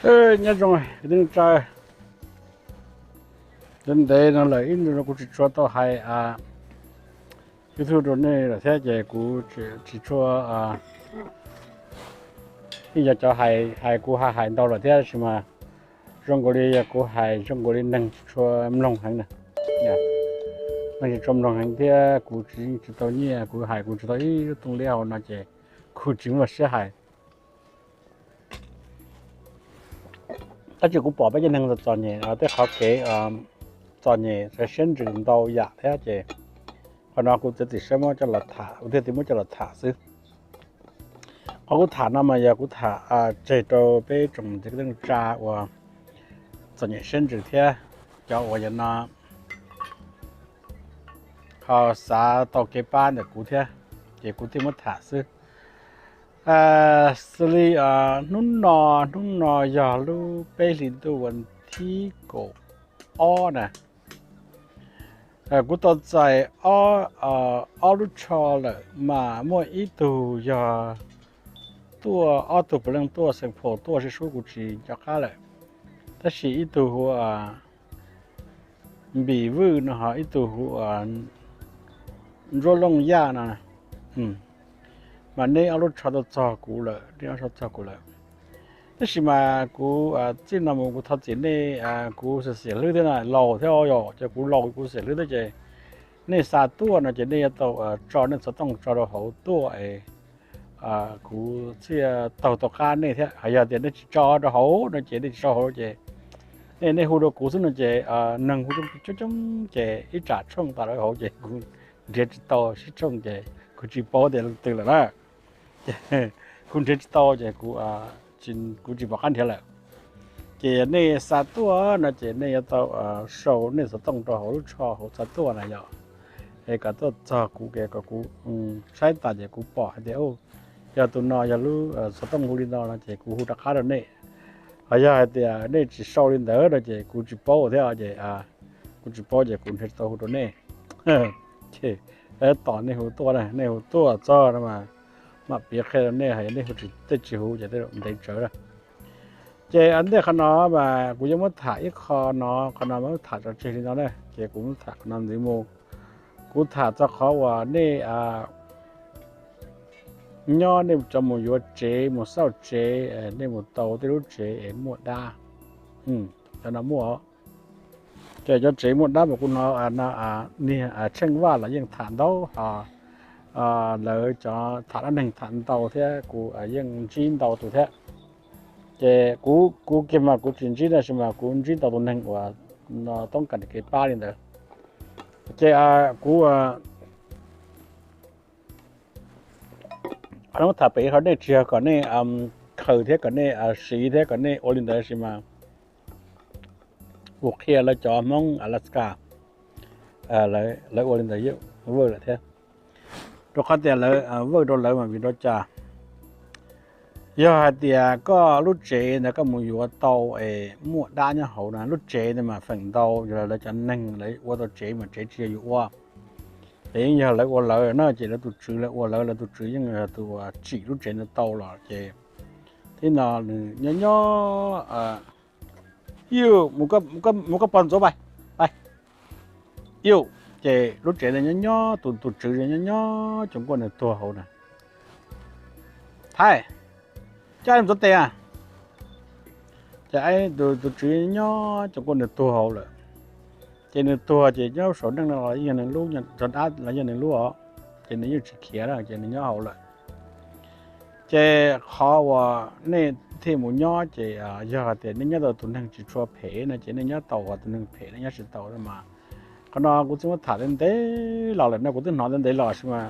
Nyob zoo kwv tij neej tsa, ntev ntev no lawm ib ntus no kuv tsis tshua tau hais YouTube rau nej lawm thiab ces kuv tsis tshua, yeej yog cov hais kuv hais hais ntau lawm thiab tab sis mas zoo nkaus li yog kuv hais zoo nkaus li neeg tsis tshua mloog heev na. Neeg tsis tshua mloog heev thiab kuv tsis, tsis tau nyiaj, kuv hais kuv tsis tau ib lub tooj liab hauv no ces kuv tsis muaj siab hais. Tab sis kuv pom peb cov neeg txom nyem tej qhov kev txom nyem siab ntsws ntau yam thiab ces qhov no kuv txiav txim siab muab coj los tham, kuv thiaj li muab coj los tham xwb. Qhov kuv tham no mas yog kuv tham tseg rau peb tsoom kwv tij neej tsa uas txom nyem siab ntsws thiab cov uas yog no ho xav tau kev pab ntawm kuv thiab, ces kuv thiaj muab tham xwb. Xws li hnub no, hnub no yog lub peb hlis ntuj vas thib kaum ob na. Kuv tau txais ob lub tsho lawm mas muaj ib tug yog tuaj, ob tug puav leej tuaj xeem phom tuaj sib sub kuv tsis nco qab lawm, tab sis ib tug hu ua Npis Vwj no ho ib tug hu ua Ntsuab Looj Yaj no, mas nej ob lub tsho tau txog kuv lawm, nej ob lub tsho txog kuv lawm. Tab sis mas kuv txij no mus kuv thov txim nej, kuv xiam xiam hlwb thiab na, laus thiab yom, ces kuv laus kuv xiam hlwb thiab ces nej xa tuaj no ces nej yuav tau tso nej xov tooj tso rau hauv tuaj es kuv thiaj taug tau qab nej thiab. Ho yog tias nej tsis tso rau hauv no ces nej tsis tso hauv ces nej, nej hu rau kuv xwb no ces neeg hu coob coob ces ib tsam tshooj tas lawm hauv ces kuv nrhiav tsis tau sib tshooj ces kuv tsis paub tias leej twg lawm na. Ces kuv nrhiav tsis tau ces kuv tsis pom qab nrhiav lawm. Ces nej xa tuaj no ces nej yuav tau sau nej xov tooj rau hauv lub tsho hauv xa tuaj na yom, es kom tuaj txog kuv, kom kuv saib tas ces kuv pom hais tias yog tus no yog lub xov tooj hu li no no ces kuv hu rov qab rau nej. Ho yog hais tias nej tsis sau li ntawd no ces kuv tsis paub thiab ces kuv tsis paub ces kuv nrhiav tsis tau hu rau nej. Ces tos nej hu tuaj, nej hu tuaj txog no mas mam piav qhia rau nej, ho yog nej hu tsis, tej tsis hu ces tej zaum ntev tsawv lawm. Ces ntej qhov no mas kuv yuav muab tham ib qho no, qhov no muab tham tso tseg li no na, ces kuv muab tham qhov no ntxiv mus. Kuv tham txog qhov uas nej nyob nej cov mus yuav tsev mus xauj tsev, nej mus tau tej lub tsev es muaj dab, cov no muaj. Ces cov tsev muaj dab mas kuv hnov niag Tsheej Vaj los yeej tham ntau, lawv cov tham dab neeg tham ntau thiab kuv yeej ntsib ntau tus thiab. Ces kuv, kuv kiag mas kuv tsis ntsib tab sis mas kuv ntsib ntau tus neeg uas toob kas kev pab li ntawd. Ces kuv muab tham pem qhov nej tsis yog kom nej khaws thiab kom nej siv thiab kom nej ua li ntawd tab sis mas kuv qhia lawv cov Hmoob Alaska, lawv ua li ntawd yeej vwj lawm thiab. Rau qhov tias lawv vwj rau lawv mas vim rau cas? Yog hais tias koj lub tsev ntawd koj mus yuav tau es muaj dab nyob hauv na, lub tsev ntawd mas feem ntau yog lawv cov neeg lawv ua tau tsev mas tsev tsis yog yus ua, es yeej yog lawv ua lawv na, ces lawv tus tswv lawv ua lawv, lawv tus tswv yeej yog tus tsim lub tsev ntawd tau los ces thib no nws nyob nyob, mus koj pog ntxuav pais, pais, ces lub tsev ntawd nyob nyob tus, tus tswv nyob nyob coom kuaj nws tuag hauv na. Thaib, coj ntxuav tes a. Ces tus tswv nyob coom kuaj nws tuag hauv lawm. Ces nws tuag ces nyob saum neej no los yeej yog nws lub, cov dab los yog nws lub os. Ces nws yeej tsis khiav na, ces nws nyob hauv lawm. Ces qhov uas nej thiaj mus nyob ces yog hais tias nej nyob tau tus neeg tsis tshua phem no ces nej nyob tau, tus neeg phem nej nyob tsis tau mas. Qhov no kuv twb muab tham ntev ntev los lawm no, kuv twb hnov ntev ntev los sis mas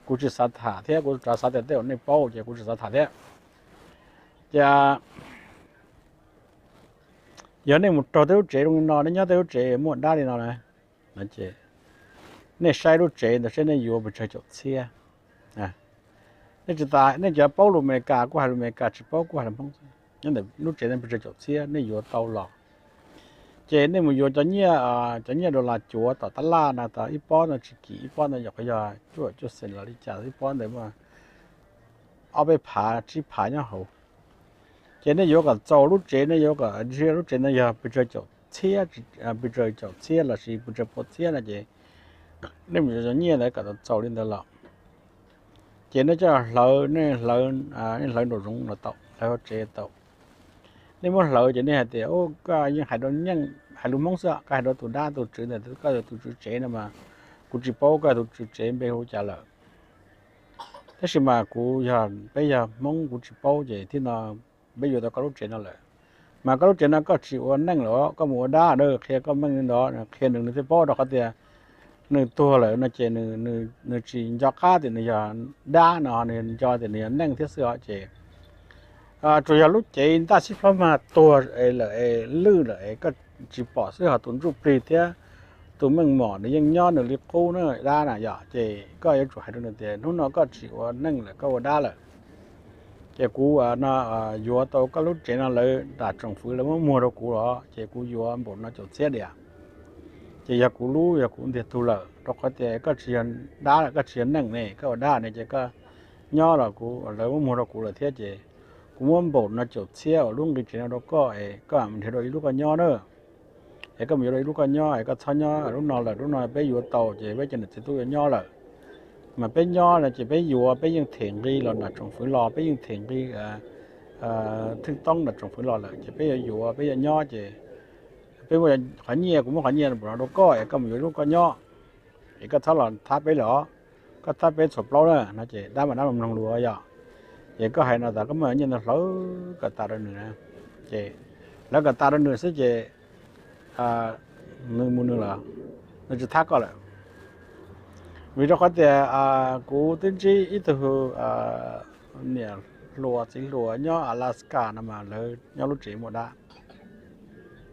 kuv tsis xav tham thiab, kuv rov xav tias tej zaum nej paub ces kuv tsis xav tham thiab. Ces yog nej mus raug tej lub tsev zoo li no, nej nyob tej lub tsev muaj dab li no na, nej saib lub tsev ntawd saib nej yuav pes tsawg caum txhiab. Nej tsis tas, nej cov paub lus Amelikas kuj hais lus Amelikas, tsis paub kuj hais lus Hmoob xwb. Nyob ntawm lub tsev ntawd pes tsawg caum txhiab nej yuav tau los. Ces nej mus yuav cov nyiaj, cov nyiaj dollar cuav tom tab laj no, tau ib pob no tsis kim, ib pob no yog qhov yog cuaj cuaj xees los li cas, ib pob ntawd mas ob peb phav tsib phav nyob hauv. Ces nej yuav kom txaus lub tsev, nej yuav kom ntsia lub tsev no yog pes tsawg caum txhiab, pes tsawg caum txhiab lossis pes tsawg pua txhiab no ces nej mus yuav cov nyiaj ntawd kom txaus li ntawd los, ces nej coj hlawv, nej hlawv, nej hlawv nraum zoov los tau, hlawv hauv tsev tau. Nej muab hlawv ces nej hais tias, koj yeej hais rau nyeej, hais lus Hmoob xwb, koj hais rau tus dab tus tswv ntawd, koj yog tus tswv tsev no mas kuv tsis paub koj tus tswv tsev npe hu cas lawm. Tab sis mas kuv yog, peb yog Hmoob kuv tsis paub ces thiab no peb yuav tau koj lub tsev no lawm. Mas koj lub tsev no koj tsis ua neej lawm, koj mus ua dab, qhia koj meej li ntawd, qhia nws nws thiaj paub, rau qhov tias nws tuag lawm no ces nws tsis nco qab tias nws yog dab no, nws nco tias nws yog neej thiab xwb os. Ces tsuas yog lub cev ntaj sib plhob mag tuag lawm es lwj lawm es koj tsis pom xwb, ho tus ntsuj plig thiab tus meej mom nws yeej nyob nws li qub na, dab na yom. Ces koj yuav tsum hais rau nws tias hnub no koj tsis ua neej lawm, koj ua dab lawm. Ces kuv no yuav tau koj lub tsev no, lawv nram tsoom fwv lawv muab muag rau kuv los ces kuv yuav npaum no caum txhiab diam. Ces yog kuv lub, yog kuv ntiag tug lawm, rau qhov tias koj tsis yog dab lawm, koj tsis yog neej ne, koj ua dab ne, ces koj nyob los kuv, lawv muab muag rau kuv lawm thiab ces kuv muab npaum no caum txhiab uas lub nqi tsev no rau koj es koj mus nrhiav dua ib lub koj nyob na. Es koj mus yuav dua ib lub koj nyob es koj txhob nyob lub no lawm, lub no peb yuav tau ces peb cov niam txiv tub yuav nyob lawm. Mas peb nyob no ces peb yuav, peb yeej them nqi los nram tsoom fwv los, peb yeej them nqi thwj toob nram tsoom fwv los lawm ces peb yuav yuav, peb yuav nyob ces peb muab qhov nyiaj, kuv muab qhov nyiaj npaum no rau koj es koj mus yuav lub koj nyob, es koj txhob los thab peb lawm os, koj thab peb txhua plaub na no ces dab mas dab mloog lus yom. Ces koj hais no tas koj muab nyiaj ntawd hlawv kom tas rau nws na, ces hlawv kom tas rau nws xwb ces nws mus nws lawm, nws tsis thab koj lawm. Vim rau qhov tias kuv twb ntsib ib tug niam hluas txiv hluas nyob Alaska no mas lawv nyob lub tsev muaj dab.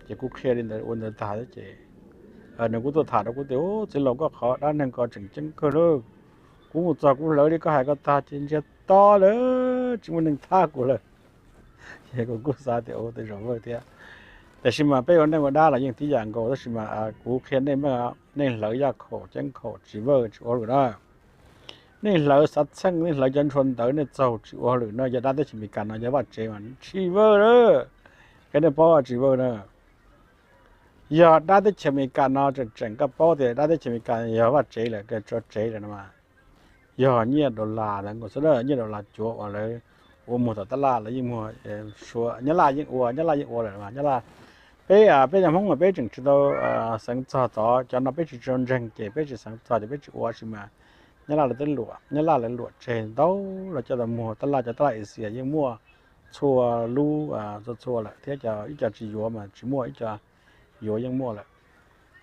Ces kuv qhia li ntawd ua ntawd tag ces nws kuj tuaj tham rau kuv tias, Txiv laus, koj qhov dab neeg ko tseem ceeb kawg lawm. Kuv mus txog kuv hlawv li koj hais ko tag ces ntsiag to lawm, tsis muaj neeg thab kuv lawm. Ces kuv kuj xav tias ua tej zaum vwj thiab. Tiam sis mas peb ua neej ua dab los yeej tib yam nkaus, tab sis mas kuv qhia nej meej, nej hlawv yaj khaum ceeb khaum tsis vwj tsis ua hauj lwm na. Nej hlawv xav txheej, nej hlawv cov ntshua ntawv, nej txaug tsis ua hauj lwm no, yog dab teb chaws Amelikas no yog vaj tsev mas tsis vwj na. Qhia nej paub tsis vwj na. Yog dab teb chaws Amelikas no tseem tseem koj paub tias dab teb chaws Amelikas yog vaj tsev lawm, tso tsev lawm no mas yog nyiaj dollar ntawd nkaus xwb, nyiaj dollar cuav uas lawv ua muag tom tab laj lawv yeej muag, Suav, Nyab Laj yeej ua, Nyab Laj yeej ua lawm mas Nyab Laj, peb, peb cov Hmoob mas peb tseem tsis tau xeev txog tod, cov no peb tsis tau ntseeg ces peb tsis xeev txog ces peb tsis ua, tab sis mas Nyab Laj lawv twb luam, Nyab Laj lawv luam tseg ntau los coj los muag tab laj, cov tab laj Asia yeej muaj txhua lub, txhua txhua lawm thiab, cov ib co tsis yuav mas tsis muaj, ib co yuav yeej muaj lawm.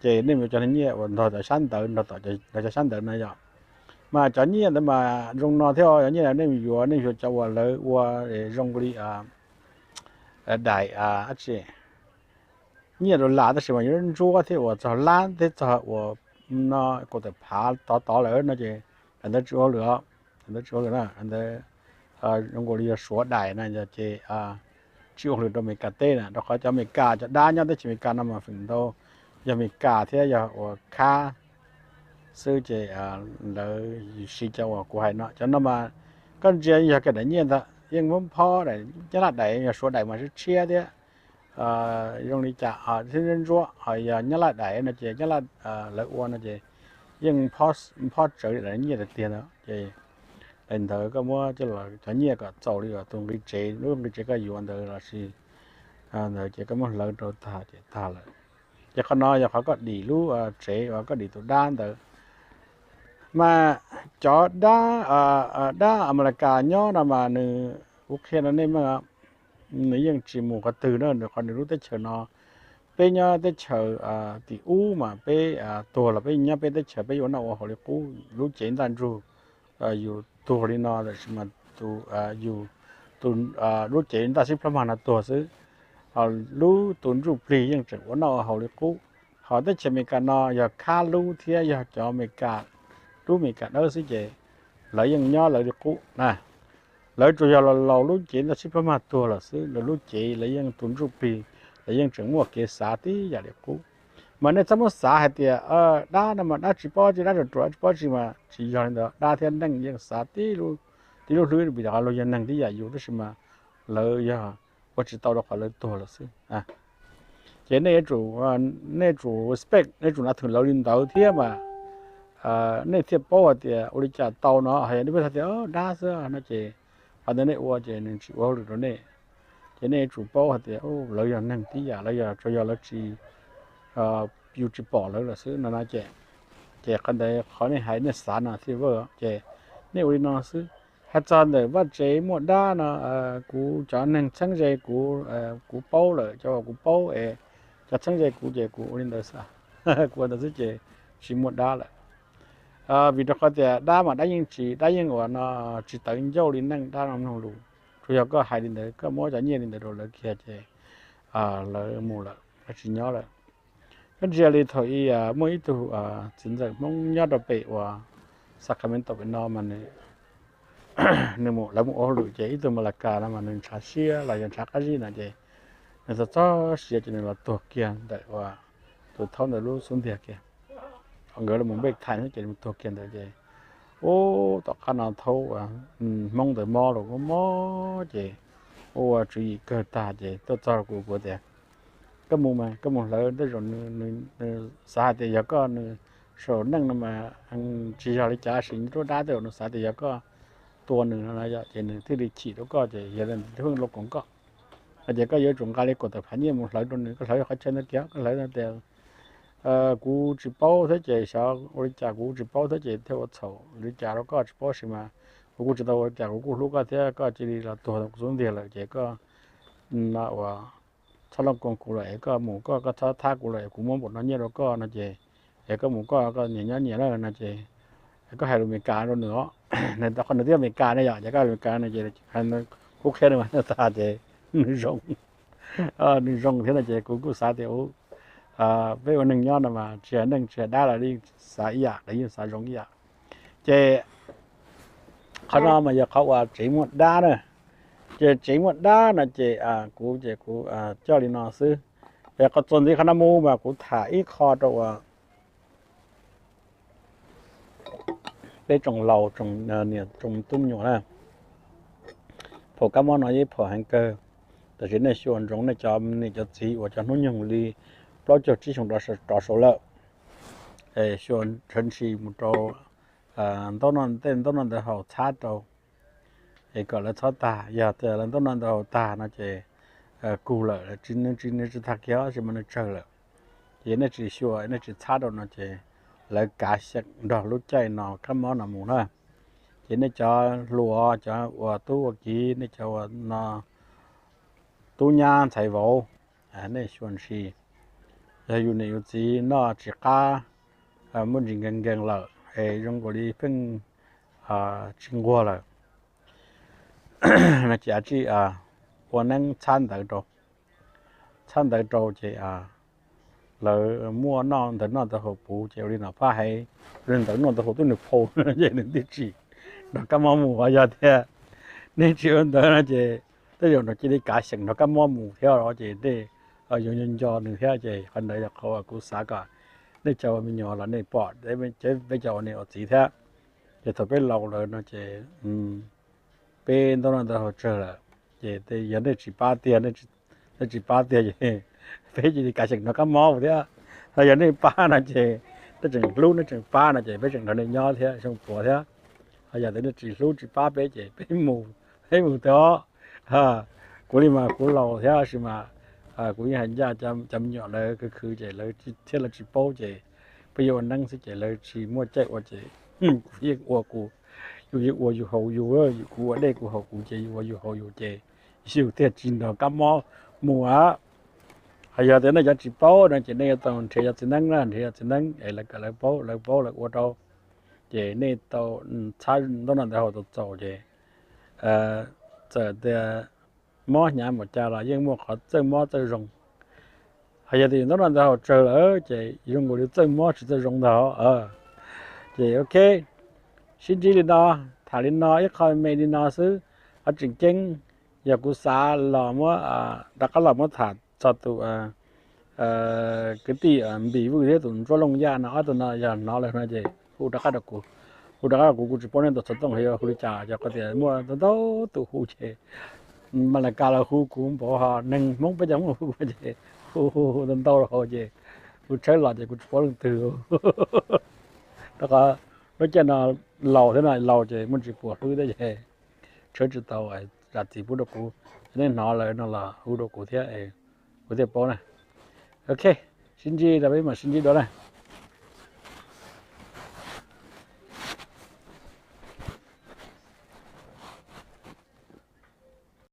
Ces nej mus yuav cov nyiaj uas ntog cov sab ntawd, ntog cov sab ntawd no yom. Mas cov nyiaj ntawd mas zoo no thiab, cov nyiaj nej mus yuav, nej yuav cov uas lawv ua zoo li daim, nyiaj dollar tab sis mas yuav ntsuab thiab uas txog lab thiab txog uas no kaum tawm phav tod tod lawm no ces daim ntawd tsis ua hauj lwm os. Daim ntawd tsis ua hauj lwm na, ntawd zoo nkaus li yog Suav daim na yog ces tsis ua hauj lwm rau Amelikas teb na, rau qhov cov Amelikas, cov dab nyob teb chaws Amelikas no mas feem ntau yog Amelikas thiab yog uas khab xwb ces lawv siv cov uas kuv hais no. Cov no mas koj ntsia yog kiag daim nyiaj ntawd yeej muab phob, Nyab Laj daim, yog Suav daim mas tshiab tshiab thiab zoo li cas thiab ntsuab ntsuab, ho yog Nyab Laj daim no ces Nyab Laj lawv ua no ces yeej phob tsawv daim nyiaj tiag tiag ntawd ces daim ntawd koj muab coj los cov nyiaj kom txaus li tus nqi tsev, lub nqi tsev koj yuav ntawd lossis ntawd ces koj muab hlawv rau tag ces tag lawm. Ces qhov no yog qhov koj dim lub tsev uas koj dim tus dab ntawd. Mas cov dab, dab Amelikas nyob no mas nws, kuv qhia rau nej meej, nws yeej tsis mus qhov twg na, nws qhov nws lub teb chaws no, peb nyob teb chaws tim ub mas peb tuag los peb nyob peb teb chaws peb yuav ua noj ua haus li qub, lub cev ntaj ntsug yus tuag li no tab sis mas yus, tus, lub cev ntaj sib plab mag no tuag xwb, ho lub tus ntsuj plig yeej tseem ua noj ua haus li qub. Ho teb chaws Amelikas no yog khab lub thiab yog cov Amelikas, lub Amelikas dawb xwb ces lawv yeej nyob lawv li qub na. Lawv tsuas yog los laus lub cev ntaj sib plab mag tuag lawm xwb, lawv lub cev lawv yeej tus ntsuj plig, lawv yeej tseem muaj kev xav tib yam li qub. Mas nej txhob muab xav hais tias dab no mas dab tsis paub tsi, dab ruam ruam tsis paub tsi mas tsis yog li ntawd, dab thiab neeg yeej xav tib lub hlwb vim luag yog neeg tib yam yus tab sis mas lawv yog ua tsis tau rau qhov lawv tuag lawm xwb. Ces nej yuav tsum, nej tsum respect, nej tsum nav thwm lawv li ntawd thiab mas nej thiaj paub hais tias ua li cas tau no. Hais tias nej pheej hais tias dab xwb no ces qhov ntawd nej ua ces nws tsis ua hauj lwm rau nej. Ces nej yuav tsum paub hais tias lawv yog neeg tib yam, lawv yog tsuas yog lawv tsis, yus tsis pom lawv lawm xwb no no ces, ces qhov ntawd qhov nej hais nej xav no thiaj vwj. Ces nej ua li no xwb. Hais txog ntawm vaj tsev muaj dab no, kuv cov neeg txheeb ze kuv, kuv paub lawm, cov uas kuv paub es cov txheeb ze kuv ces kuv ua li ntawd xwb. Kuv ua ntawd xwb ces tsis muaj dab lawm. Vim rau qhov tias dab mas dab yeej tsis, dab yeej uas no tsis tawv ncauj li neej, dab no mloog lus. Tsuas yog koj hais li ntawd, koj muab cov nyiaj li ntawd rau lawv kiag ces lawv mus lawm, lawv tsis nyob lawm. Koj ntsia li thaum ub muaj ib tug txiv ntxawm Hmoob nyob rau pem uas Sacramento pem no mas nws, nws mus, lawv mus ua hauj lwm ces ib tug Malacas no mas nws ntshav siab los yog ntshav qab zib no ces nws txog txog siav ces nws los tuag kiag ntawm uas tus thaub ntawd lub xub ntiag kiag. Nkawd los mus npej thaiv xwb ces nws tuag kiag ntawd ces, ub, tom qab no thaub Hmoob ntawd mob los mob mob ces ua tswv yim kawg tag ces tuaj txog rau kuv, kuv tias koj mus mas, koj mus hlawv, tej zaum nws xav hais tias yog koj, nws saum neej no mas tsis yog li cas, sim nruab dab tej zaum nws xav tias yog koj tua nws no yom, ces nws thiaj li chim rau koj ces yog li ntawd pheej los koom koj. No ces koj yuav tsum nqa li kaum tawm phav nyiaj mus hlawv rau nws, koj hlawv qhov chaw ntawd kiag, koj hlawv tias kuv tsis paub thiab ces xyov ua li cas, kuv tsis paub thiab ces thiaj ua txhaum li cas rau koj tsis paub sis mas kuv kuj tsis tau ua li cas, kuv kuj hlub koj thiab, koj cia li los tuag kuv xub ntiag lawm ces koj no uas txhob los koom kuv lawm es koj mus koj, koj txhob thab kuv lawm es kuv muab npaum no nyiaj rau koj no ces, es koj mus koj, koj nyias nyob nyias na no ces koj hais lus Amelikas rau nws os. Nws twb Amelikas ne yom, ces koj hais lus Amelikas no ces kuv qhia nws mas nws tag ces nws zoo, nws zoo thiab no ces kuv kuj xav tias peb ua neeg nyob no mas tsis hais neeg tsis hais dab los yeej xav ib yam, lawv yeej xav zoo ib yam. Ces qhov no mas yog qhov uas tsev muaj dab na. Ces tsev muaj dab no ces kuv, ces kuv coj li no xwb. Es qhov txuas ntxiv qhov no mus mas kuv tham ib qho rau uas peb tsoom laus, tsoom niam tsoom tub me nyuam na. Phaum kab mob no yeej phaum heev kawg, tab sis nej xyuas ntsoov nej cov niam cov txiv uas cov hnub nyoog li plaub caug tsib xyoo rov saud lawm, xyuas ntshawv ntshis mus rau ntaub no, tej ntaub no ntawd haus txhab rau es kom lawv txhob tag. Yog tias lawv ntaub no ntawd haus tag no ces kug lawm, nws tsis tag kiag tab sis mas nws tsawg lawm. Ces nej tsis xyuas, nej tsis txhab rau no ces lawv kav xyeem nrog lub caij no kab mob no mus na. Ces nej cov hluas, cov ua tub ua kiv, nej cov ua no tub nyab ntxhais vauv, nej xyuas ntshis. Yog yus niam yus txiv noj tsis qab, muaj ntsis nkees nkees lawm es zoo nkaus li pheej tsis nquag lawm no ces ua neeb txhab ntawv rau, txhab ntawv rau ces lawv muaj noj ntawv, noj ntawv haus puv ces ua li no pab hais, ua li ntawv noj ntawv haus twb nws phau ces nws thiaj tsis nrog kab mob mus. Yog tias nej tsis ua ntawd no ces tej zaum nrog cia li kav xyeem nrog kab mob mus thiab los ces nej yuav nco nco nws thiab. Ces qhov ntawd yog qhov uas kuv xav kom nej cov ua me nyuam los nej pom peb cov ua niam ua txiv thiab. Ces thaum peb laus lawm no ces peb ntaub no ntawd haus tsawg lawm, ces yog nej tsis pab tiag, nej tsis pab tiag ces peb cia li kav xyeem nrog kab mob mus thiab. Ho yog nej pab no ces nej tseem hlub nej tseem pab no ces peb tseem nrog nej nyob thiab zoo puav thiab. Ho yog tias nej tsis hlub tsis pab peb ces peb mus, peb mus tod. Kuv li mas kuv laus thiab sis mas kuv yeej hais ncaj cov me nyuam lawv khwv khwv ces lawv thiab lawv tsis paub ces peb yuav ua neeb xwb ces lawv tsis muaj caij ua ces kuv yeej ua kuv, yus yeej ua yus haus yus, kuv ua dej kuv haus kuv ces yus ua yus haus yus ces yus thiaj tsis nrog kab mob mus a. Ho yog tias nej cov tsis paub no ces nej yuav tau nrhiav cov txiv neeb na, nrhiav cov txiv neeb es lawv kom lawv paub, lawv paub lawv ua rau. Ces nej tau txhab ntaub no ntawd haus tau txaus ces txawm tias mob hnyav npaum cas los yeej muaj qhov txawj mob txawj zoo. Ho yog tias ntaub no ntawd haus tsawg lawm ces zoo nkaus li txawj mob tsis txawj zoo ntag. Ces ok, sib ntsib li no, tham li no ib qho me li no xwb. Qhov tseem ceeb yog kuv xav los muab, rov qab los muab tham txog tus kwv tij Npis Vwj thiab tus Ntsuab Looj Yaj no, ob tug no yog hnov lawm no ces hu rov qab rau kuv, hu rov qab rau kuv, kuv tsis paub nej tus xov tooj yuav hu li cas, yog qhov tias muaj ntau ntau tus hu ces Malakaus los hu kuv npaum ho neeg Hmoob peb cov Hmoob hu ces hu hu hu ntau ntau los ces kuv tshawb los ces kuv tsis paub leej twg. Rau qhov lub caij no laus thiab no, laus ces muaj tsis puas hlwb thiab ces tshawb tsis tau, zam txim pub rau kuv. Nej hnov lawm no los hu rau kuv thiab, kuv thiaj paub na. Ok, sib ntsib rau peb mam sib ntsib dua na.